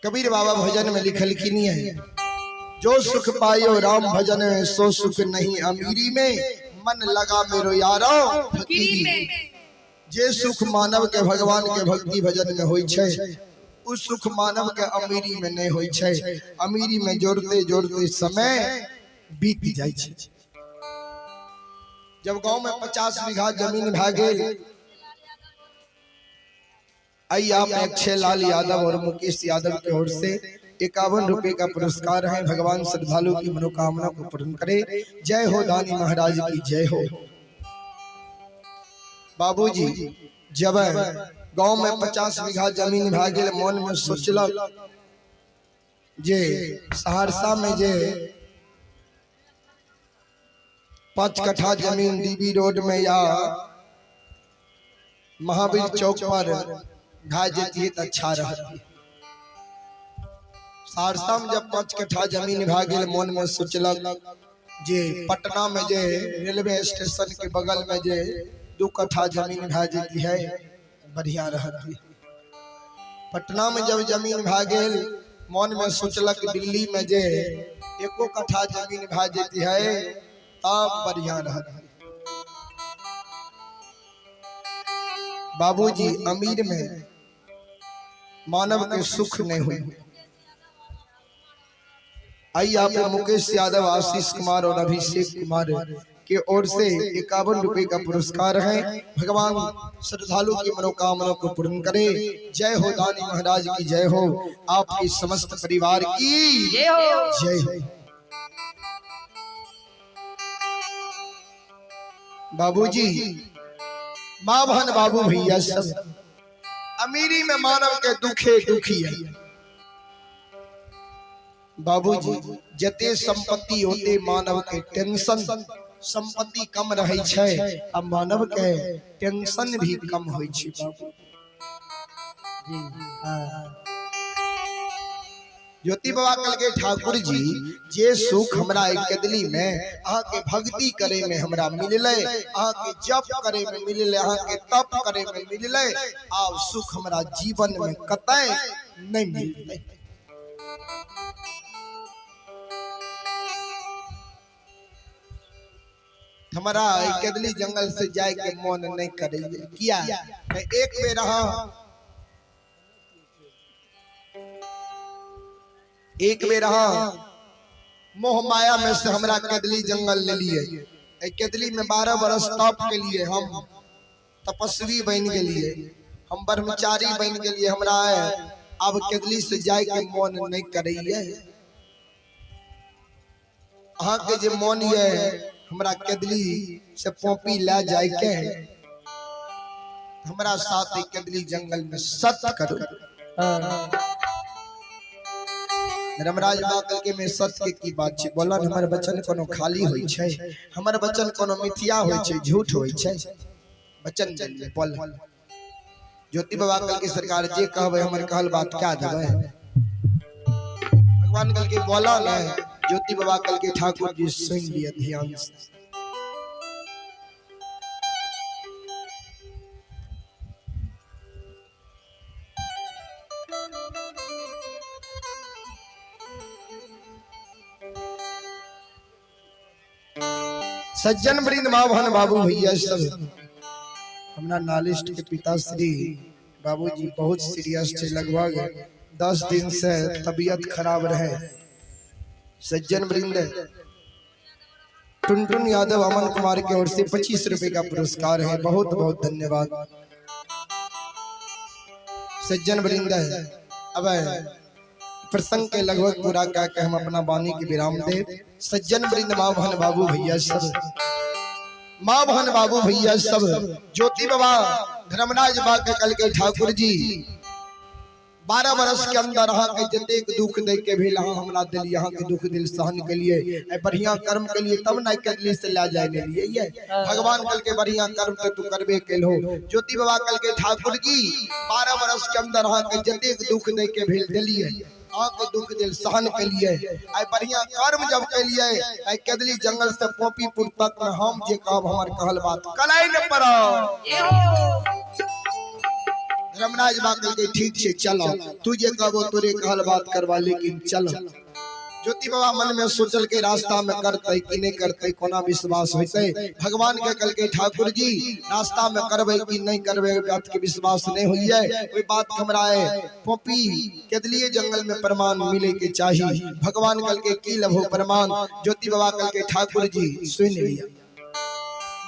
कबीर बाबा भजन में लिखलखिन है, जो सुख पायो राम भजन में सो सुख नहीं अमीरी में, मन लगा मेरो यारो फकीरी में। जे सुख मानव के भगवान के भक्ति भजन में होई छै, उ सुख मानव के अमीरी में नहीं होई छै। अमीरी में जोड़ते जोड़ते समय बीत जाय छै। जब गांव में 50 बीघा जमीन भए गेल, आई आप अक्षय लाल यादव और मुकेश यादव की ओर से 51 रुपए का पुरस्कार है। भगवान श्रद्धालु की मनोकामना को पूर्ण करे। जय हो दानी महाराज की जय हो। बाबूजी जब गांव में 50 बीघा जमीन भए गेल, मन में सोचलक जे सहरसा में जे 5 कट्ठा जमीन डीबी रोड में या महावीर चौक पर भए जैती तो अच्छा रहती। सहरसा में जब 5 कट्ठा जमीन भए गेल, मन में सोचलक जे पटना में जे रेलवे स्टेशन के बगल में जे 2 कट्ठा जमीन भए जैती है बढ़िया रहती। पटना में जब जमीन भए गेल, मन में सोचलक दिल्ली में जे 1 कट्ठा जमीन भए जैती है तब बढ़िया रहती। बाबूजी अमीर में मानव के सुख नहीं हुई। आई आप मुकेश यादव, आशीष कुमार और अभिषेक कुमार के ओर से 51 रुपए का पुरस्कार है। भगवान श्रद्धालु की मनोकामना को पूर्ण करे। जय हो दानी महाराज की जय हो। आपकी समस्त परिवार की जय हो। जय हो। बाबूजी माँ बहन बाबू भैया सब, अमीरी में मानव के दुखे दुखी है। बाबूजी जते संपत्ति होते मानव के टेंशन, संपत्ति कम रहे छै आ मानव के टेंशन भी कम होय छै। बाबू जी हाँ। ज्योति बाबा कहलकै ठाकुर जी जे सुख हमरा केदली में अहाँ के भक्ति करे में हमरा मिललै, अहाँ के जप करे में मिललै, अहाँ के तप करे में मिललै, आब सुख हमरा जीवन में कतै नहीं मिलतै। हमरा केदली जंगल से जाय के मन नहीं करैया। किया? एक बेर अहाँ एक बेर अहाँ मोह माया में से हमरा केदली जंगल ले लिए। केदली में 12 बरस तप के लिए हम तपस्वी बन गेलिए, हम ब्रह्मचारी बन गेलिए। हमरा अब केदली से जाय के मन नहीं करैया। अहाँ के जे मन ये हमरा केदली से पॉपी ले जाय के, हमरा साथ केदली जंगल में सत करो। धर्मराज बाबा कहलकै में सत के की बात छै? बोला हमर वचन कोनो खाली होई छै? हमर वचन कोनो मिथ्या होई छै? झूठ होई छै? वचन देलिए बोल। ज्योति बाबा कहलकै सरकार जे कहबै हमर कहल बात क्या देबै? भगवान कहलकै बोला ने। ज्योति बाबा कहलकै ठाकुर जी सुन लिअ ध्यान से। सज्जन वृंद माँ बहन बाबू भैया सब, हमरा नालिस्ट के पिताश्री बाबूजी बहुत सीरियस थे, लगभग 10 दिन से तबीयत खराब रहे। सज्जन वृंद टुनटुन यादव अमन कुमार की ओर से 25 रुपए का पुरस्कार है, बहुत बहुत धन्यवाद। सज्जन वृंद अब प्रसंग के लगभग पूरा क्या के हम अपना वाणी के विराम दे। सज्जन वृंद माँ बहन बाबू भैया सब, माँ बहन बाबू भैया सब, ज्योति बाबा धर्मराज बा के कल के ठाकुर जी 12 बरस के अंदर अहाँ के जतेक दुख दे के भेल अहाँ हमरा दिल, अहाँ के दुख दिल सहन के लिए बढ़िया कर्म के लिए तब ना केदली से ला जाए ले लिए ये भगवान कल के बढ़िया कर्म के तू करबे केल हो। ज्योति बाबा कल के ठाकुर जी 12 बरस के अंदर अहाँ के जतेक दुख दे के भेल दिलिए, अहाँ के दुख दिल सहन के लिए आई बढ़िया कर्म जब के लिए आई केदली जंगल से पोपीपुर तक में हम जे कहब हमर कहल बात कलाई न पड़ो। धर्मराज बाबा कहलकै ठीक छै चलो, तू जे कहबो तोरे कहल बात करबा, लेकिन चलो। ज्योति बाबा मन में सोचल के रास्ता में करते कि नहीं करते, कोना विश्वास होते। भगवान के कहलकै ठाकुर जी रास्ता में करबै कि नहीं करबै, बात के विश्वास नहीं होइए, ओहि बात हमरा है पोपी केदलिए जंगल में प्रमाण मिले के चाही। भगवान कहलकै की लभो प्रमाण। ज्योति बाबा कहलकै ठाकुर जी सुन लिया,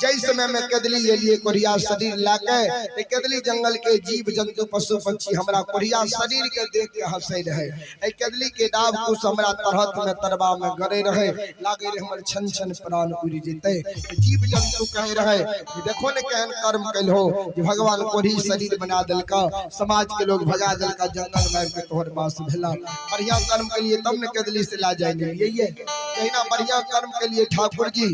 जै समय में केदली एलिए कोढ़िया शरीर लाके, केदली जंगल के जीव जंतु पशु पक्षी हमरा कोढ़िया शरीर के देख के हंसे रहे, ए केदली के डाब कुश हमरा तरहत में तरबा में गड़े रहे, लागे रहे हमर छन छन प्राण उड़ि जेते। जीव जंतु कहे रहे देखो ने केहन कर्म कैल हो जे भगवान कोढ़ी शरीर बना देलका, समाज के लोग भगा देलका, जंगल में आबि के तोहर वास भेला। बढ़िया कर्म के लिए तब ने केदली से ला जाय लिए, कहिना बढ़िया कर्म के लिए ठाकुर जी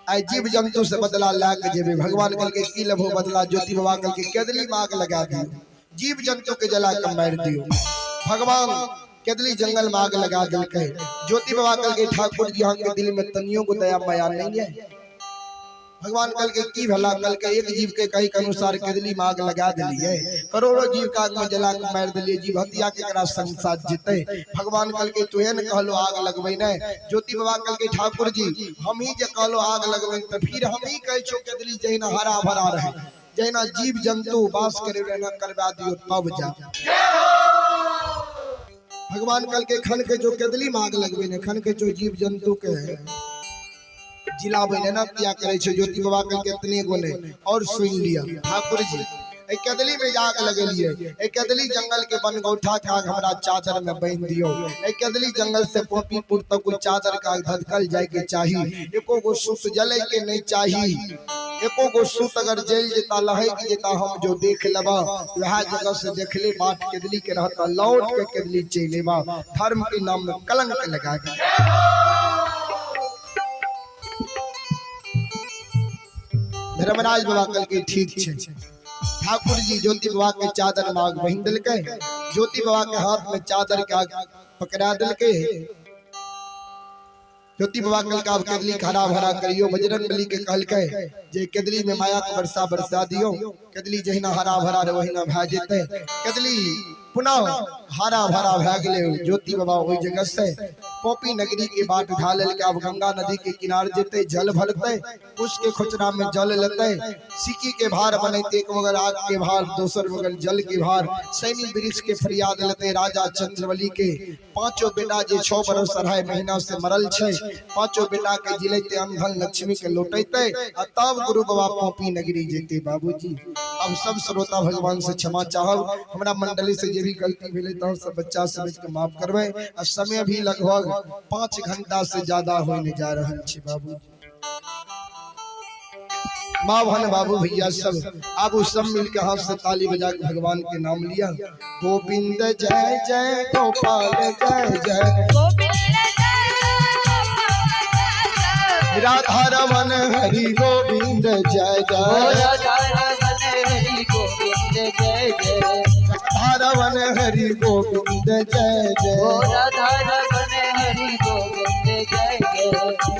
आई जीव जंतु से बदला ला के जेबे। भगवान कहलकै की लेबो बदला। ज्योति बाबा कहलकै केदली में आग लगा दियो, जीव जंतु के जला के मारि दियो। भगवान केदली जंगल में आग लगा देलकै। ज्योति बाबा कहलकै ठाकुर जी अहाँ के दिल में तनियो को दया माया नहीं है। भगवान कहलकै की भला। कहलकै एक जीव के कही के अनुसार केदली में आग लगा देलिए, करोड़ों जीव के आग में जला के मारि देलिए, जीव हत्या के एकरा संग साथ जेतै। भगवान कहलकै तुहे ने कहलो आग लगबै ने। ज्योति बाबा कहलकै ठाकुर जी हम ही जे कहलो आग लगबै त फिर हम ही कहै छो केदली जहिना हरा भरा रहे, जहिना जीव जंतु वास करे रहना करवा दियो तब जा। भगवान कहलकै खन के जो केदली में आग लगबै ने, खन के जो जीव जंतु के जिलाबै ने ना किया करे छे। ज्योति बाबा कहलकै इतने गो ने और सुन लिया ठाकुर जी, ए केदली में आग लगेलिए, ए केदली जंगल के वन गौठा के आग हमरा चादर में बांधि दियो, ए केदली जंगल से पोपीपुर तक कोई चादर का आग धधकल जाय के चाही, एको गो सूत जले के नहीं चाही, एको गो सूत अगर जल जेता लहक जेता हम जो देख लेबा वह जगह से देखले बाट केदली के रहता लौट के केदली चलि एबा, धर्म के नाम में कलंक लगा के। धर्मराज बाबा कहलकै ठीक छै। ठाकुर जी ज्योति बाबा के चादर में आग बहिन देलकै, ज्योति बाबा के हाथ में चादर के आग पकड़ा देलकै। ज्योति बाबा कहलकै आब केदली हरा भरा करियो। बजरंग बली के कहलकै जे केदली में माया के वर्षा बरसा दियो, केदली जहिना हरा भरा रहे ओहिना भए जेतै। केदली पुनः हरा भरा भए गेलै। ज्योति बाबा ओहि जगह से पोपी नगरी के बाट उठा लेलकै। आब गंगा नदी के किनार जेतै, जल भरतै, कुश के खोचरा में जल लेतै, सिक्की के भार बनैते, एक बगल आग के भार, दोसर बगल जल के भार, सैनी वृक्ष के फरियाद लेतै। राजा चंद्रबली के पांचों बेटा जे 6 बरस 2.5 महीना से मरल छै, पांचों बेटा के जिलैते, अंधन लक्ष्मी के लौटैते, आ तब गुरु बाबा पोपी नगरी जेते। बाबूजी अब सब श्रोता भगवान से क्षमा चाहब, हमरा मंडली से जे भी गलती भेलै तऽ सब बच्चा समझ के माफ करबै। आ समय भी लगभग 5 घंटा से ज्यादा होने जा रहल छै बाबूजी। माँ बहन बाबू भैया सब आबू सब मिलके हाथ से ताली बजा के भगवान के नाम लिया। गोविंद जय जय गोपाल जय जय, राधा रमन हरि गोविंद जय जय, राधा रमन हरि गोविंद जय जय,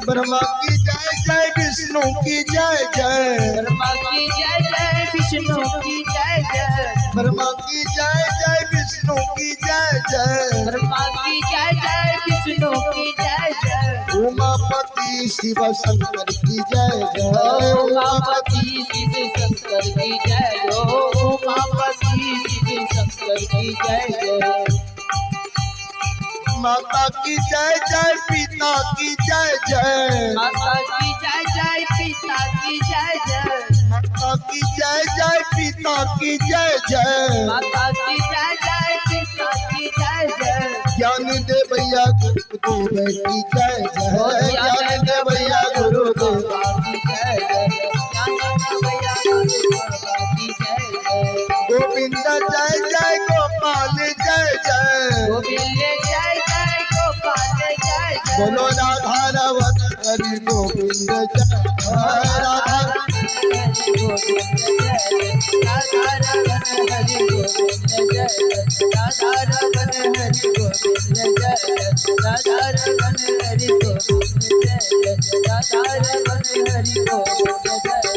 ब्रह्मा की जय जय विष्णु की जय जय, ब्रह्मा की जय जय विष्णु की जय जय, ब्रह्मा की जय जय विष्णु की जय जय, ब्रह्मा की जय जय विष्णु की जय जय, उमापति शिव शंकर की जय जय, उमापति शिव शंकर की जय जय, उमापति शिव शंकर की जय जय, माता की जय जय पिता की जय जय, माता की जय जय पिता की जय जय, माता की जय जय पिता की जय जय, माता की जय जय पिता की जय जय, ज्ञान दे भैया गुरुदेव की जय जय, ज्ञान दे भैया गुरुदेव की जय जय, ज्ञान दे भैया गुरुदेव की जय जय, गोविंद जय जय गोपाल जय जय, गोविंद जय जय गोपाल जय जय, बोलो राधा रमन हरि गोविंद जय राधा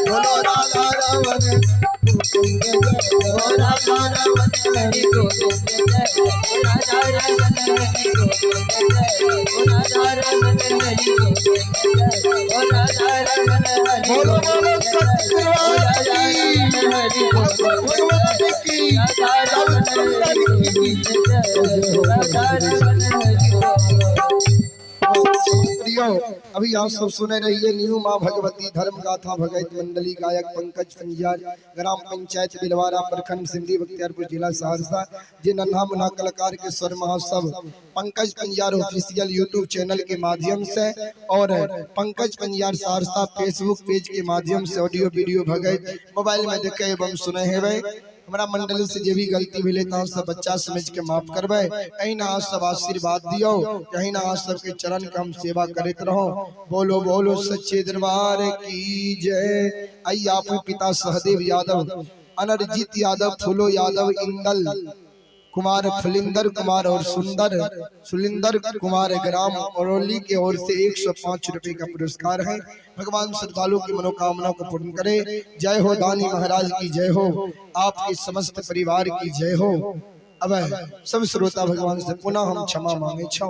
बोलो राधा रमन। गोविंद जय हो राधा रमन हरि गोविंद जय हो राधा रमन हरि गोविंद जय हो राधा रमन हरि गोविंद जय हो राधा रमन हरि बोलो बोलो गोविंद जय हो सतगुरु राधा की रमन हरि ठाकुर गोविंद भगवान जय की राधा सब रमन संतन हरि की गोविंद जय जय हो राधा प्रभु। रमन हरि गोविंद। प्रियो, अभी आप सब सुने रहिए न्यू माँ भगवती धर्म गाथा भगत मंडली गायक पंकज पंजियार, ग्राम पंचायत बिलवारा, प्रखंड सिंधी, बख्तियारपुर, जिला सहरसा। जे नन्हा मुन्हा कलाकार के स्वर महोत्सव Pankaj Panjiyar official YouTube channel के माध्यम से और पंकज पंजियार सहरसा फेसबुक पेज के माध्यम से ऑडियो वीडियो भगत मोबाइल में देखे एवं सुने हेबै। हमरा मंडली से जे भी गलती भेलै तऽ अहाँ सब बच्चा समझ के माफ करबै। एहिना अहाँ सब आशीर्वाद दियौ, एहिना अहाँ सबके चरण के हम सेवा करैत रहौ। बोलो बोलो सच्चे दरबार की जय। आई आप पिता सहदेव यादव, अनरजीत यादव, फूलो यादव, इंदल कुमार, फुलिंदर कुमार और सुंदर सुलिंदर कुमार ग्राम औरौली के ओर से 105 रुपए का पुरस्कार है। भगवान श्रद्धालु की मनोकामना को पूर्ण करे। जय हो दानी महाराज की जय हो, आपके समस्त परिवार की जय हो। अब सब श्रोता भगवान से पुनः हम क्षमा मांगे छौ।